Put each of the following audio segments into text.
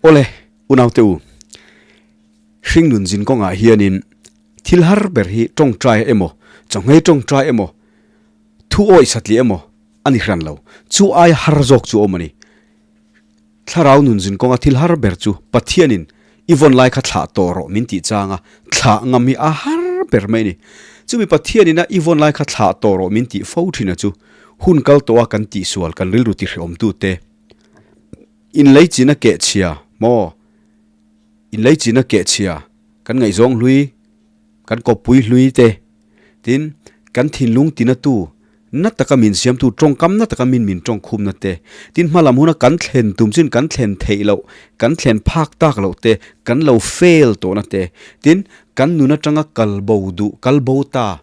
Awle, unaute u, hringnun zin kawngah hianin thil har ber hi tawngtai emaw, chawnghei tawngtai emaw, thu awih satliah emaw a ni hran lo. Chu aia har zawk chu a awm a ni. Thlarau nun zin kawnga thil har ber chu Pathianin i vawn lai kha thlah tawh rawh min tih changa thlah ngam hi a har ber mai a ni. Chumi Pathianin a i vawn lai kha thlah tawh rawh min tih fo thin a chu hun kal tawha kan tihsual kan rilru tihreawmtute inleichina kehchhia maw inleichina kehchhia kan ngaihzawng hlui kan kawppui hlui te Tin, kan thinlung tinatu, na taka min siamtu, tawngkam na taka min min tawngkhumna te, tin hmalam huna kan thlen tum chin kan thlen theih loh, kan thlen phak tak loh te, kan lo fail tawhna te, tin, kan nun atanga kal bo duh, kal bo ta,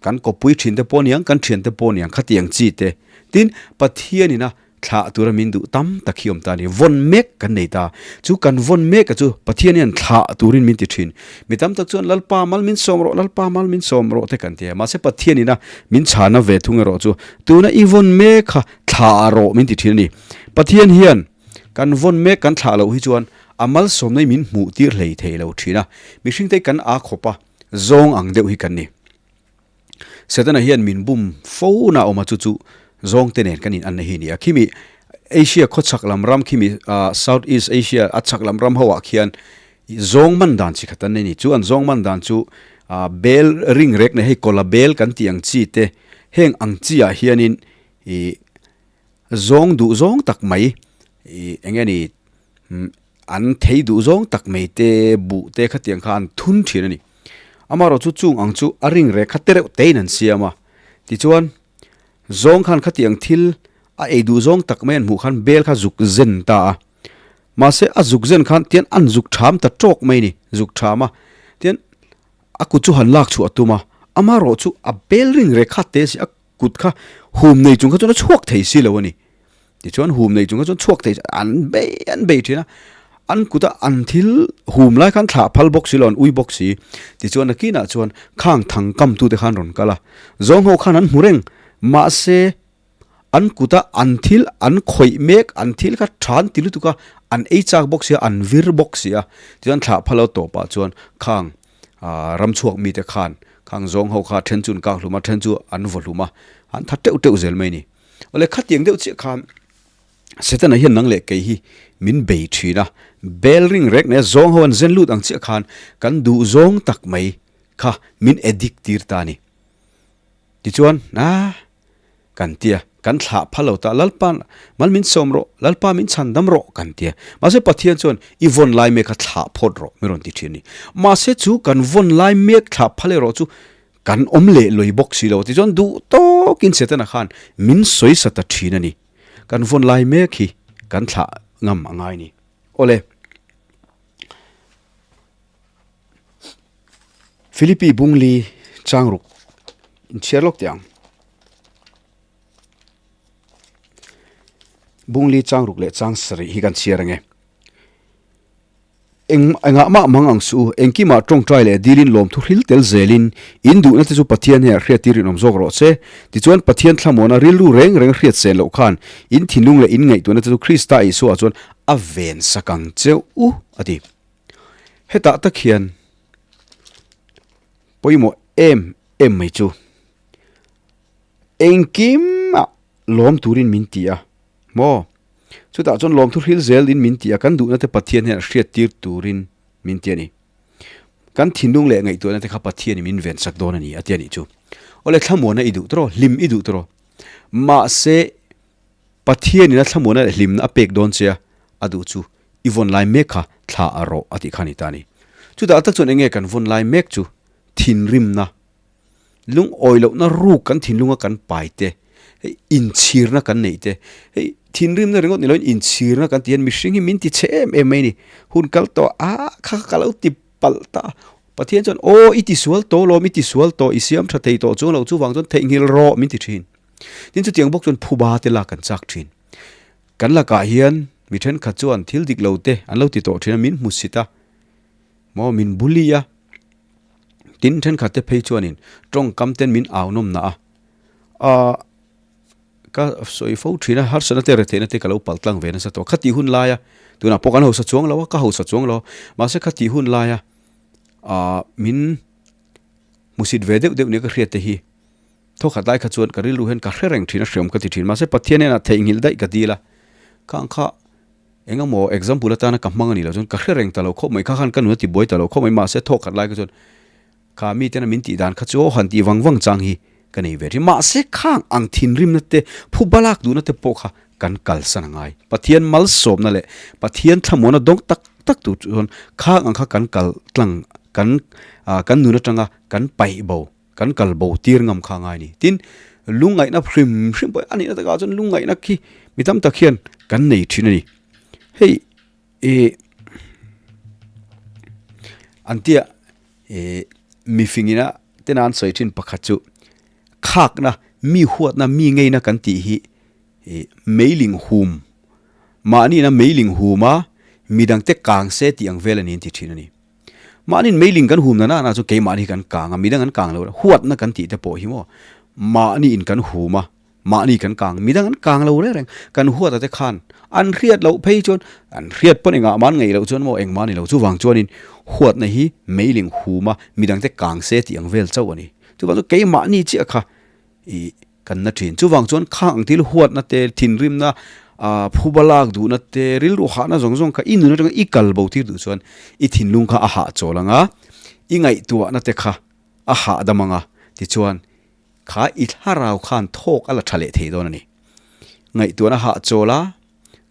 kan kawppui thin te pawh aniang, kan thian te pawh aniang, khatiang chi te, tin, Pathianin a Thlah tura min duh tam tak hi awm ta a ni. Vawn mek kan nei ta. Chu kan vawn mek a chu Pathian hian thlah turin min ti thin. Mi tam tak chuan Lalpa mal min sawm rawh, Lalpa mal min sawm rawh te kan ti a. Mahse Pathian ina min chhana ve thung erawh chu tuna i vawn mek kha thlah rawh min ti thin a ni. Pathian hian kan vawn mek kan thlah loh hi chuan a malsawmna hi min hmuh tir hlei thei lo thin a. Mihringte hi kan aa khawp a, zawng ang deuh hi kan ni. Setana hian min bum fo na awm a chu chu zawngte nen kan in anna hi a ni a. Khimi Asia khawchhak lam ram khimi South East Asia a chhak lam ram ho ah khian zawng man dan chi khat an nei a ni. Chu an zawng man dan chu bel ring rek nei hei kawla bel kan tih ang chi te heng ang chi ah hianin ih zawng duh zawng tak mai ih eng nge ni An thei duh zawng tak mai te, buh te khatiang kha an thun thin a ni. Amaherawh chu chung ang chu a ring reh kha te reuh tein an siam a. Tichuan, zawng khan khatiang thil a ei duh zawng tak mai an hmuh khan bel kha zuk zen ta a. Mahse, a zuk zen khan tian an zuk tham ta tawk mai a ni, zuk tham a. Tian a kut chu han lak chhuah a tum a, amaherawh chu a bel ring reh kha te si a kut kha hum nei chung kha chuan a chhuak thei si lo a ni. Tichuan hum nei chung kha chuan chhuak thei an bei an bei thin a, an kuta an thil hum lai khan thlah phal bawk si lo, an ui bawk si. Tichuan nakinah chuan khang thang kam tute khan rawn kal a, zawng ho khan an hmu reng, mahse an kuta an thil an khawih mek, an thil kha than ti lutuk a, an ei chak bawk si a, an vir bawk si a. Tichuan thlah phal lo tawpah chuan khang ram chhuak mite khan khang zawng ho kha then chu an kak hlum a, then chu an vaw hlum a, an tha teuh teuh zel mai a ni. Awle khatiang deuh chiah khan Setana hian nang leh kei hi min bei thin a, bell ring rek nei a zawng ho an zen lut ang chiah khan kan duh zawng tak mai kha min addict tir ta a ni. Tichuan, ah, kan ti a, kan thlah phal lo ta, Lalpa mal min sawm rawh, Lalpa min chhan dam rawh kan ti a. Mahse Pathian chuan i vawn lai mek kha thlah phawt rawh mi rawn ti thin a ni. Mahse chu kan vawn lai mek thlah phal erawh chu kan awm leh lawih bawk si lo. Tichuan duh tawkin Setana khan min sawi sa ta thin a ni. Kan vawn lai mek hi kan thlah ngam a ngai a ni. Awle. Philippi Bungli Changruk inchhiar lawk teh ang. Bungli Changruk leh Chang sarih hi kan chhiar ange. Eng engah mah mang ang suh u, engkimah tawngtai leh dilin lawmthu hril tel zelin in duhna te chu Pathian heh hriattir in awm zawk rawh se. Tichuan Pathian thlamuana rilru reng reng hriat sen loh khan in thinlung leh in ngaihtuahna te chu Krista Isua chuan a ven sak ang cheu u a ti. Hetah tak hian pawimawh em em mai chu engkimah lawm turin min ti a maw? Chutah chuan lawmthu hril zelin min ti a, kan duhna te Pathian hian a hriattir turin min ti a ni. Kan thinlung leh ngaihtuahna te kha Pathianin min vensak dawn a ni a ti a nih chu. Awle thlamuana i duh tawh, hlim i duh tawh. Mahse Pathianin a thlamuana leh hlimna a pek dawn che a, a duh chu i vawn lai mek kha thla a rawh a tih kha a ni ta a ni. Chutah tak chuan eng nge kan vawn lai mek chu thinrimna, lungawi lohna ruk kan thinlunga kan pai te, hei inchhirna kan neih te, hei thinrimna ringawt ni loin inchhirna kan tih hian mihring hi min ti chhe em em mai a ni. Hun kal tawh a kha kha ka lo ti palh ta. Pathian chuan aw i tisual tawh lawm, i tisual tawh, i siam tha thei tawh chuang lo chuvang chuan theihnghilh rawh min ti thin. Tin chutiang bawk chuan phuba te lak kan chak thin. Kan lakah hian mi thenkhat chuan thil dik lo te an lo ti tawh thin a, min hmu sit a, maw min bully a, tin thenkhat te phei chuanin tawngkam ten min au nawm na a, ah. Ka sawi fo thin a, harsatna te retheihna te ka lo pal tlang ve nasa tawh. Khatih hun laia, tunah pawh kan hausa chuang lo a, ka hausa chuang lo a, mahse khatih hun laia ah min hmusit ve deuh deuh nia ka hriat te hi thawkhat lai kha chuan ka rilru hian ka hre reng thin a, hreawm ka ti thin. Mahse Pathian hian a theihnghilh daih ka dil a, khang kha eng emaw example atana ka hmang a nih loh chuan ka hre reng ta lo khawp mai, kha khan ka nun a tibuai ta lo khawp mai, mahse thawkhat lai kha chuan Kha miten a min tih dan kha chu aw han tih vang vang chang hi ka nei ve thin. Mahse khang ang thinrimna te, phu balak duhna te pawh kha kan kalsan a ngai. Pathian malsawmna leh Pathian thlamuana dawng tak tak tur chuan khang ang kha kan kal tlang, kan kan nun atanga kan paih bo, kan kal bo tir ngam kha a ngai a ni. Tin, lungngaihna hrim hrim pawh a nihna takah chuan lungngaihna khi mi tam tak hian kan nei thin a ni. Hei ih an tia Ih mifingina tena an sawi thin pakhat chu khakna mi huatna mi ngeina kan tih hi ih meiling hum mahniina meiling hum a midangte kang se tih ang vel a ni an ti thin a ni. Mahniin meiling kan hum na nana chu keimahni hi kan kang a midang an kang lo huatna kan tih te pawh hi maw mahniin kan hum a. Mahni kan kang, midang an kang lo reng reng, kan huat a te khan an hriat loh phei chuan an hriat pawn engah mah an ngaih loh chuan maw engmah a ni lo. Chuvang chuanin huatna hi meiling huma midang te kang se tih ang vel chauh a ni. Chuvang chuan keimahni chiah kha ih kan na thin. Chuvang chuan khang ang thil huatna te, thinrimna, ah phuba lak duhna te, rilru hahna zawng zawng kha i nun atanga i kal bo tir duh chuan i thinlung kha a hahchawl ang a, i ngaihtuahna te kha a hahdam ang a, tichuan Kha i thlarau khan thawk a la tha leh thei dawn a ni. Ngaihtuahna hahchawl a,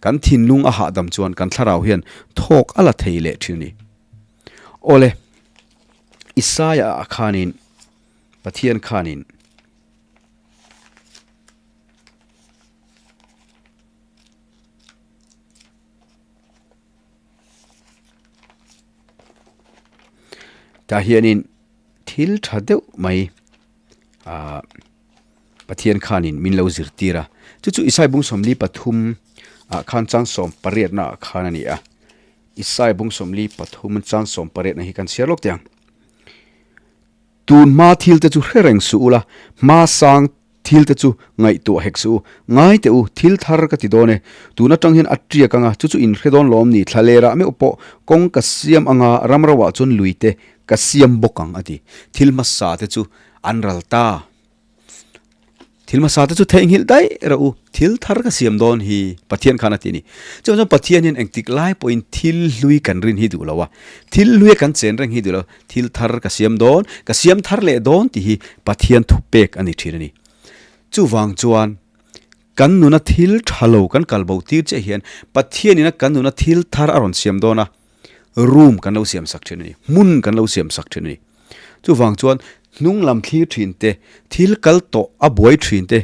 kan thinlung a hahdam chuan kan thlarau hian thawk a la thei leh thin a ni. Awle, Isaiah ah khanin Pathian khanin Tah hianin thil tha deuh mai ah Pathian khanin min lo zirtir a, chu chu Isai bung 43 ah khan chang 18 na ah khan a ni a, Isai bung 43 chang 18 na hi kan chhiar lawk teh ang. Tun hma thil te chu hre reng suh ula, hma sang Thil te chu ngaihtuah hek suh u. Ngai teh u, thil thar ka ti dawn e. Tun atang hian a tiak anga, chu chu in hre dawn lawm ni, thla lerah meuh pawh kawng ka siam anga ram roah chuan lui te ka siam bawk ang a ti. Thil hmasa te chu an ral ta. Thil hmasa te chu theihnghilh daih rawh u, thil thar ka siam dawn hi Pathian khan a ti a ni. Chuvang chuan Pathian hian engtik lai pawhin thil hlui kan rin hi duh lo a, thil hluia kan chen reng hi duh lo. Thil thar ka siam dawn, ka siam thar leh dawn tih hi Pathian thu pek a ni thin a ni. Chuvang chuan kan nuna thil tha lo kan kal bo tir chiah hian Pathianina kan nuna thil thar a rawn siam dawn a, room kan lo siam sak thin a ni, hmun kan lo siam sak thin a ni. Chuvang chuan hnung lam thlir thin te, thil kal tawh a buai thin te,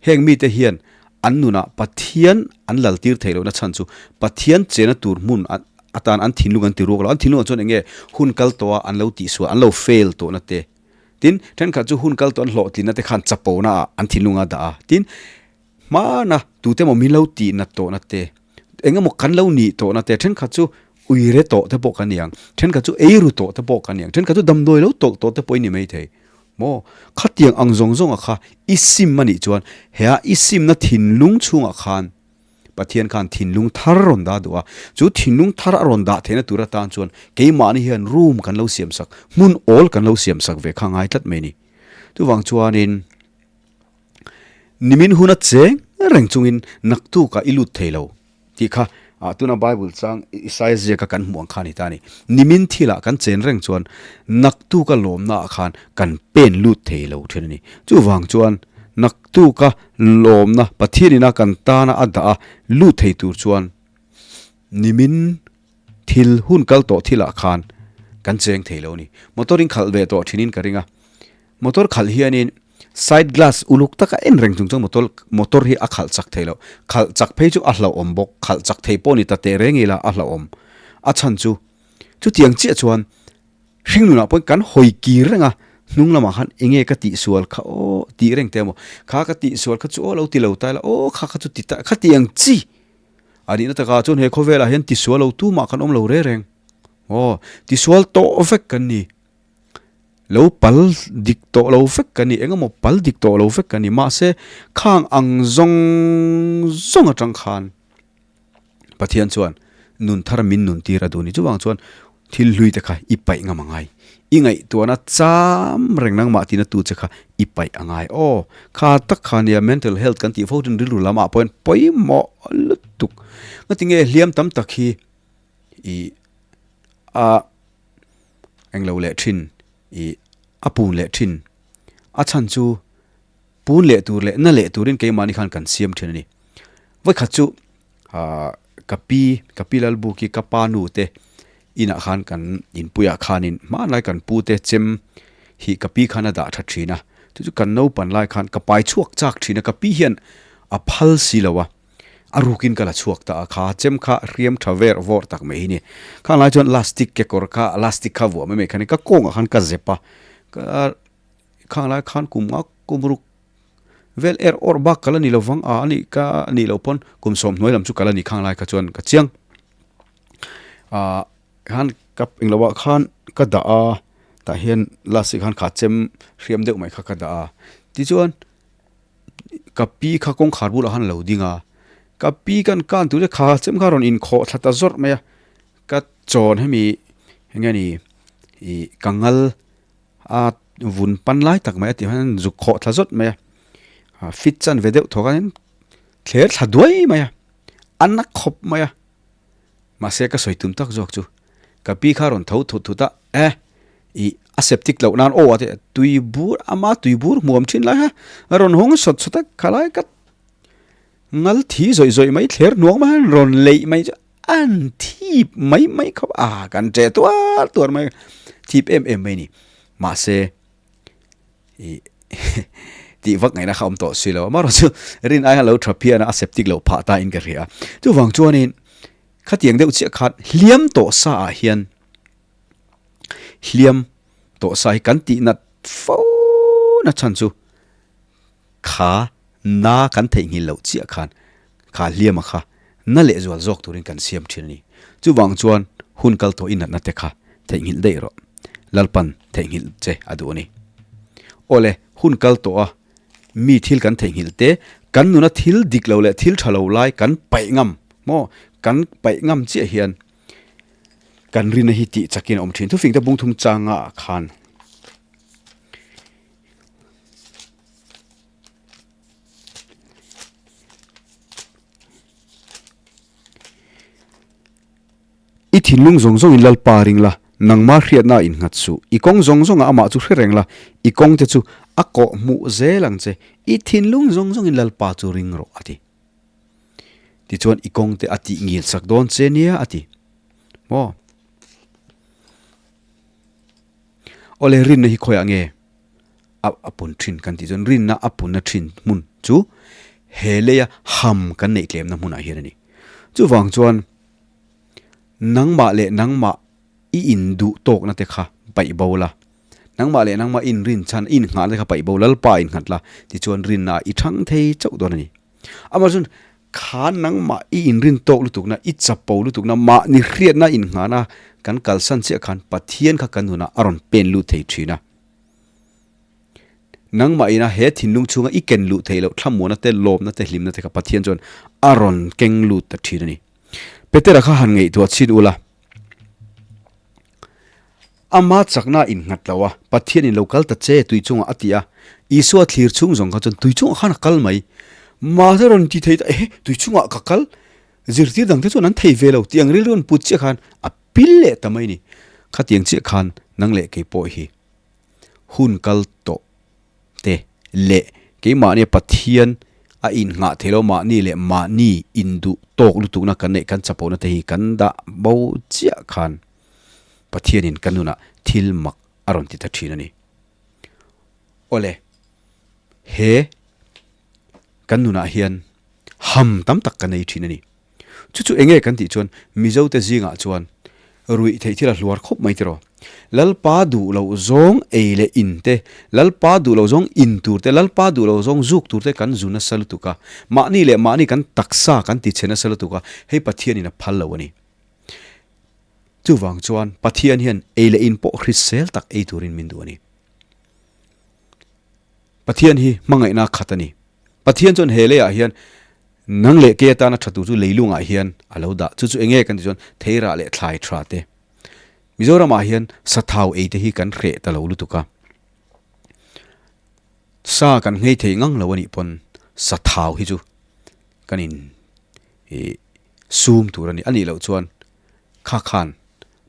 Heng mite hian an nunah Pathian an laltir theih lohna chhan chu Pathian chena tur hmun atan an thinlung an ti ruak lo. An thinlungah chuan eng nge hun kal tawha an lo tihsual, an lo fail tawhna te. Tin, thenkhat chu hun kal tawh an hlawhtlinna te khan chapona ah an thinlunga dah a. Tin, hmana tute emaw min lo tihnat tawhna te, eng emaw kan lo nih tawhna te, thenkhat chu uire tawh te pawh kan ni ang, thenkhat chu eiru tawh te pawh kan ni ang, thenkhat chu damdawi lo tawlh tawh te pawh i ni maithei. Maw? Khatiang ang zawng zawnga kha i sim a nih chuan he a i simna thinlung chhungah khan Pathian khan thinlung thar rawn dah duh a, chu thinlung thar a rawn dah theihna tur atan chuan keimahni hian room kan lo siam sak, hmun awl kan lo siam sak ve kha ngai tlat mai a ni. Chuvang chuanin nimin huna cheng reng chungin naktukah i lut thei lo. Tih kha ah tuna Bible chang Isaiah ziaka kan hmuh ang kha a ni ta a ni. Nimin thilah kan chen reng chuan naktuka lawmna ah khan kan pen lut thei lo thin a ni. Chuvang chuan naktuka lawmna Pathian ina kan tana a dah a lut thei tur chuan nimin thil hun kal tawh thilah khan kan cheng thei lo a ni. Motor in khalh ve tawh thinin ka ring a. Motor khalh hianin side glass uluk taka en reng chung chuan motor motor hi a khalh chak thei lo. Khalh chak phei chu a hlauhawm bawk. Khalh chak thei pawh ni ta teh reng ila a hlauhawm. A chhan chu chutiang chiah chuan hringnunah pawhin kan hawi kir reng a, hnung lamah khan enge ka tihsual kha aw tih reng te emaw, kha ka tihsual kha chu aw lo ti lo ta ila aw kha kha chu ti ta khatiang chi a nihna takah chuan he khawvelah hian tisual lo tumah kan awm lo reng reng. Aw tisual tawh vek kan ni. Lo pal dik tawh lo vek ka ni, eng emaw pal dik tawh lo vek ka ni. Mahse, khang ang zawng zawng atang khan Pathian chuan nun thar min nun tir a duh a ni. Chuvang chuan thil hlui te kha i paih ngam a ngai. I ngaihtuahna cham reng nangmah tina tu che kha i paih a ngai. Aw, kha tak kha nia mental health kan tih fo thin rilru lamah pawhin pawimawh lutuk. Ngatinge hliam tam tak hi i a englo leh thin i a pun leh thin. A chhan chu pun leh tur leh na leh turin keimahni khan kan siam thin a ni. Vawikhat chu ah ka pi ka pi Lalbuki ka pa nu te inah khan kan inpuiah khanin hmanlai kan pu te chem hi ka pi khan a dah tha thin a, chu chu kan naupan lai khan ka pai chhuak chak thin a, ka pi hian a phal si lo a. A rukin ka la chhuak ta a, kha chem kha hriam tha ver vawr tak mai hi ni. Khang lai chuan lastic kekawr kha lastic kha vuah mai mai khan ka kawngah khan ka zep a, ka khang lai khan kum nga kum ruk vel er awrh bak ka la ni lo vang a, ani ka nih loh pawn kum sawm hnuai lam chu ka la ni khang lai kha chuan ka chiang. Ah khan ka englo ah khan ka dah a, tah hian lastic khan kha chem hriam deuh mai kha ka dah a, tichuan. Ka pi kha kawngkhar bulah khan a lo ding a, ka pi kan kan tur chu kha chem kha a rawn inkhawh thla ta zawrh mai a, ka chawn hemi eng nge ni ih ka ngal a vun pan lai tak mai a tih hian zuk khawh thla zawt mai a, fit chan ve deuh thawk a thler thla duai mai a, a na khawp mai a. Mahse ka sawi tum tak zawk chu ka pi kha rawn tho thut thut a, eh ih a septic loh nan aw a ti a, tui bur ama tui bur hmuam thin lai kha a rawn hawng sawt sawt a, khalai ka ngal thi zawih zawih mai thler hnuang mai hian rawn leih mai chu an thip mai mai khawp a, kan ṭeh tuar tuar mai thip em em mai a ni. Mahse ih tih vak ngaihna kha awm tawh si lo amaherawh chu rin aia lo tha phian a a septic loh phah ta in ka hria chuvang chuanin khatiang deuh chiah khan hliam tawh sa ah hian hliam tawh sa hi kan tih nat fo na chhan chu Kha na kan theihnghilh loh chiah khan kha hliama kha na lehzual zawk turin kan siam thin a ni. Chuvang chuan hun kal tawh i natna te kha theihnghilh daih rawh. Lalpan theihnghilh che a duh a ni. Awle, hun kal tawh a mi thil kan theihnghilh te, kan nuna thil dik lo leh thil tha lo lai kan paih ngam maw? Kan paih ngam chiah hian kan rinna hi tih chakin a awm thin. Thufing te bungthum changa ah khan. I thinlung zawng zawngin Lalpa ring la, nangma hriatna a innghat suh. I kawng zawng zawngah amah chu hre reng la, i kawng te chu a kawh hmuh zel ang che. I thinlung zawng zawngin Lalpa chu ring rawh, a ti. Tichuan i kawng te a tih ngil sak dawn che nia, a ti. Maw? Awle rinna hi khawiah nge a a pun thin kan tih chuan rinna a punna thin hmun chu he leia ham kan neih tlemna hmunah hian a ni. Chuvang chuan nangmah leh nangmah i induh tawkna te kha paih bo la, nangmah leh nangmah i inrin chhan i innghahna te kha paih bo Lalpa innghat la tichuan rinna i thang thei chauh dawn a ni. Amah chuan Kha nangmah i inrin tawk lutukna, i chapo lutukna, mahni hriatna innghahna kan kalsan chiah khan Pathian kha kan nunah a rawn pen lut thei thin a. Nangmah ina he thinlung chhunga i ken luh theih loh thlamuana te, lawmna te, hlimna te kha Pathian chuan a rawn keng lut ta thin a ni. Petera kha han ngaihtuah chhin ula. Ama chakna a innghat lo a, Pathianin lo kal ta che tui chungah a ti a. Isua thlir chhung zawng kha chuan tui chungah khan a kal mai. Mahse rawn ti thei ta, ehe, tui chungah ka kal, zirtir dangte chuan an thei ve lo tih ang rilru an put chiah khan a pil leh ta mai a ni. Khatiang chiah khan nang leh kei pawh hi hun kal tawh te leh keimahnia Pathian a innghah theih lo mahni leh mahni induh tawk lutukna kan neih kan chapona te hi kan dah bo chiah khan Pathianin ka nunah thil mak a rawn ti ta thin a ni. Awle, he kan nunah hian ham tam tak ka nei thin a ni. Chu chu enge kan tih chuan Mizote zingah chuan ruih theih thil a hluar khawp mai tiraw. Lalpa duh loh zawng ei leh in te, Lalpa duh loh zawng in tur te, Lalpa duh loh zawng zuk tur te kan zu nasa lutuk a. Mahni leh mahni kan taksa kan ti chhe nasa lutuk a, hei Pathianin a phal lo a ni. Chuvang chuan Pathian hian ei leh in pawh hrisel tak ei turin min duh a ni. Pathian hi hmangaihna khat a ni. Pathian chuan he leiah hian nang leh kei atana tha tur chu leilungah hian a lo dah. Chu chu enge kan tih chuan theirah leh thlai tha te. Mizoramah hian sathau ei te hi kan hreh ta lo lutuk a. Sa kan nghei thei ngang lo a nih pawn sathau hi chu kan in ih sum tur a ni. A nih loh chuan kha khan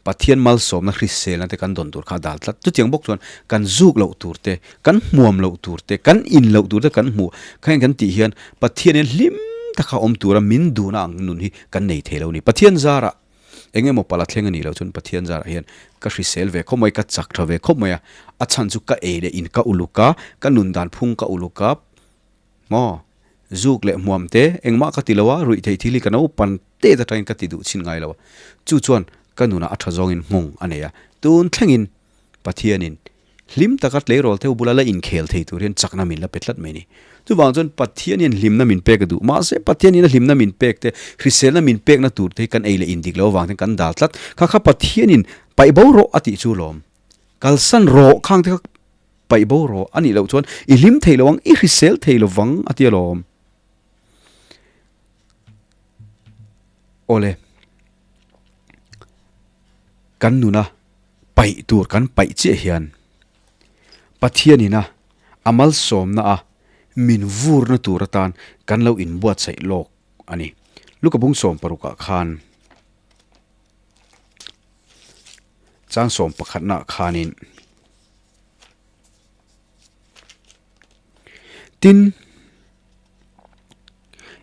Pathian malsawmna hriselna te kan dawn tur kha a dal tlat. Chutiang bawk chuan kan zuk loh tur te, kan hmuam loh tur te, kan in loh tur te kan hmuh kha hian kan tih hian Pathian hian hlim taka awm tura min duhna ang nun hi kan nei thei lo a ni. Pathian zarah eng emaw pala thleng a nih loh chuan Pathian zarah hian ka hrisel ve khawp mai, ka chak tha ve khawp mai a, a chhan chu ka ei leh in ka uluk a, ka nun dan phung ka uluk a, Maw? Zuk leh hmuam te, engmah ka ti lo a, ruih theih thil hi ka naupan tet atangin ka ti duh chhin ngai lo a. Chu chuan ka nunah a tha zawngin nghawng a nei a. Tun thlengin Pathianin hlim taka tleirawl theuh bula la inkhel thei tur hian chakna min la pe tlat mai ni. Chuvang chuan Pathian hian hlimna min pek a duh. Mahse Pathianin a hlimna min pek te, hriselna min pekna tur te hi kan ei leh indik lo avang ten kan dal tlat. Kha kha Pathianin paih bo rawh a tih chu lawm. Kalsan rawh khang te kha Paih bo rawh a nih loh chuan i hlim thei lo ang, i hrisel thei lo vang a ti alawm. Awle, kan nuna paih tur kan paih chiah hian Pathianina a malsawmna a min vurna tur atan kan lo inbuatsaih lawk a ni. Luka bung 16 ah khan chang 11 ah khanin Tin,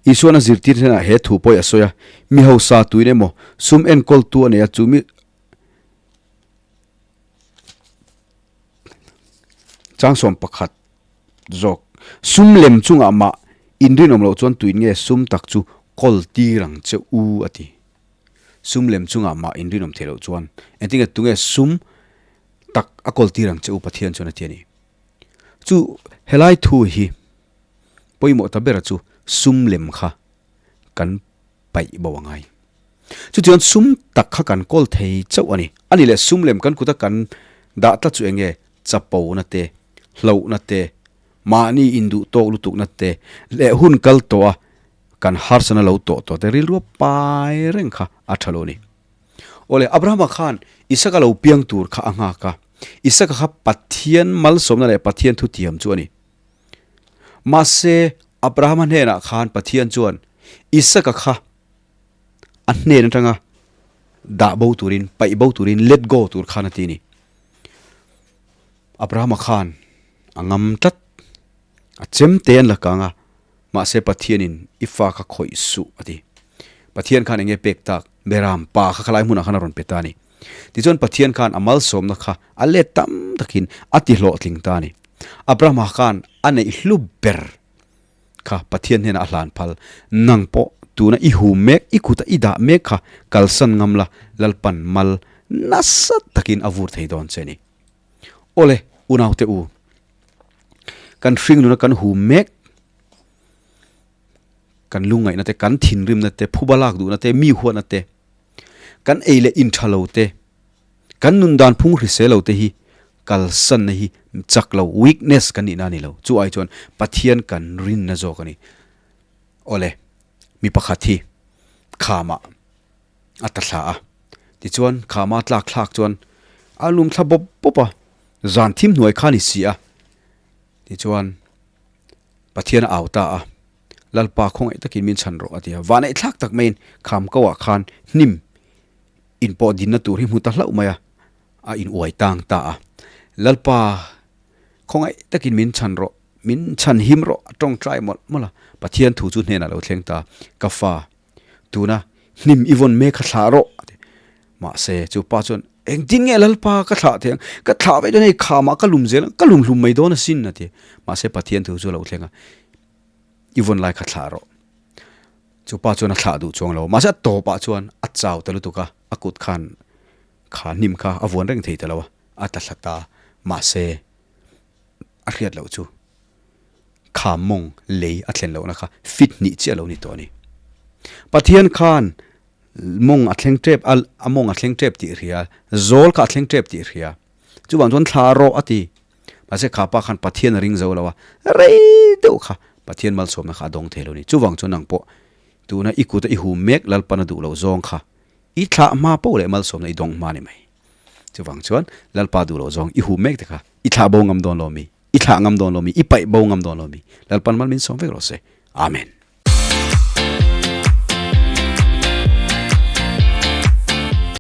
Isuan a zirtir hnenah he thu pawh hi a sawi a, Mi hausa tuin emaw, sum enkawltu a nei a, chu mi chang 11 zawk, sum lem chungah mah inrinawm loh chuan tuin nge sum tak chu kawl tir ang che u a ti. Sum lem chungah mah inrinawm theih loh chuan engtin nge tunge sum tak a kawl tir ang che u Pathian chuan a ti a ni. Chu helai thu hi pawimawh ta bera chu sum lem kha kan paih bo a ngai. Chutichuan sum tak kha kan kawl thei chauh a ni. A ni leh sum lem kan kuta kan dah tlat chu eng nge chapona te, hlauhna te, mahni induh tawk lutukna te leh hun kal tawha kan harsana lo tawh tawh te rilru a pai reng kha a tha lo a ni. Awle, Abrahama khan Isaka lo piang tur kha a nghak a. Isaka kha Pathian malsawmna leh Pathian thutiam chu a ni. Mahse, Abrahama hnenah khan Pathian chuan Isaka kha a hnen atanga dah bo turin, paih bo turin, let go tur khan a ti a ni. Abrahama khan a ngam tlat, a chem te an la kang a. Mahse Pathianin i fa kha khawih suh a ti. Pathian khan enge pek tak? Beram pa kha khalai hmunah khan a rawn pe ta a ni. Tichuan Pathian khan a malsawmna kha a let tam takin a ti hlawhtling ta a ni. Abrahama khan a neih hlu ber kha Pathian hnenah a hlan phal. Nang pawh tuna i hum mek, i kuta i dah mek kha kalsan ngam la, Lalpan mal nasa takin a vur thei dawn che a ni. Awle, unaute u, kan hringnuna kan hum mek, kan lungngaihna te, kan thinrimna te, phuba lak duhna te, mi huatna te, kan ei leh in tha lo te, kan nun dan phung hrisel lo te hi kalsanna hi chak lo, weakness kan nihna a ni lo. Chu ai chuan Pathian kan rinna zawk a ni. Awle, mi pakhat hi khamah a ta thla a. Tichuan, khama tlak thlak chuan a lum thla bawp bawp a, zan thim hnuai kha ni si a. Tichuan, Pathian a au ta a, Lalpa khawngaih takin min chhan rawh a ti a. Vahneih thlak tak maiin kham ko ah khan hnim inpawh dinna tur hi hmu ta hlauh mai a, a in uai tang ta a. Lalpa khawngaih takin min chhan rawh, min chhan him rawh a tawngtai mawlh mawlh a. Pathian thu chu hnenah lo thleng ta, Ka fa, Tuna hnim i vawn mek kha thlah rawh a ti. Mahse chu pa chuan engtin nge Lalpa ka thlah thei ang, ka thlah vek dawn hei khamah ka lum zel ang, ka lum hlum mai dawn asin a ti. Mahse Pathian thu chu a lo thleng a, i vawn lai kha thlah rawh. Chu pa chuan a thlah duh chuang lo, mahse a tawpah chuan a chau ta lutuk a, a kut khan kha hnim kha a vuan reng thei ta lo a, a tla thla ta. Mahse a hriat loh chu. Kha mawng lei a thlen lohna kha fit hnih chiah lo ni tawh a ni. Pathian khan mawng a thleng tep a, a mawng a thleng tep tih hria, zawl kha a thleng tep tih hria. Chuvang chuan thla rawh a ti. Mahse kha pa khan Pathian a ring zo lo a, rei deuh kha Pathian malsawmna kha a dawng thei lo ni. Chuvang chuan nang pawh tuna i kuta i hum mek Lalpan a duh loh zawng kha i thlah hma poh leh malsawmna i dawng hma ni mai. Chuvang chuan Lalpa duh loh zawng i hum mek te kha i thlah bo ngam dawn lo mi, i thlah ngam dawn lo mi, i paih bo ngam dawn lo mi. Lalpan mal min sawm vek rawh se. Amen.